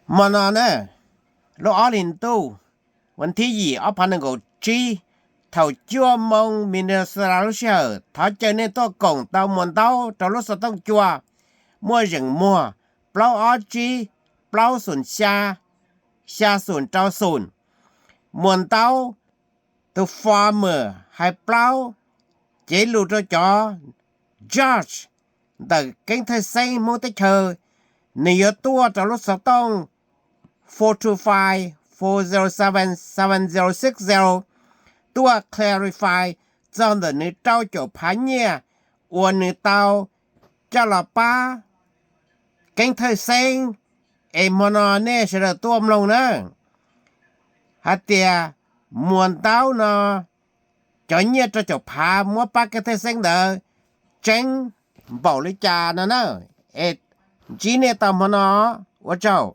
Hmo no na, lub ob hlis ntuj, vas thib yim ob phav nees nkaum tsib, thaum cuaj moo Minnesota lub sij hawm, thov caw nej tuaj koom tau muas ntaub rau lub xov tooj cua muaj zeem muag plaub ob tsib plaub xoom xya, xya xoom rau xoom. Muas ntaub, tus former hais plaub, cev lus rau cov judge ntawm keeb thawj xeeb Hmoob teb chaws, nws yuav tuaj rau lub xov tooj four two five, four zero seven, seven zero six zero, tuaj clarify txog ntawm nws rau caum phav nyiaj uas nws tau coj los pab keeb thawj xeeb. Es hmo no nej sawv daws tuaj mloog na, hais tias muas ntaub no cov nyiaj rau caum phav muab pab keeb thawj xeeb ntawd tseeb npaum li cas no na. Es ntsib nej tau hmo no, ua tsaug.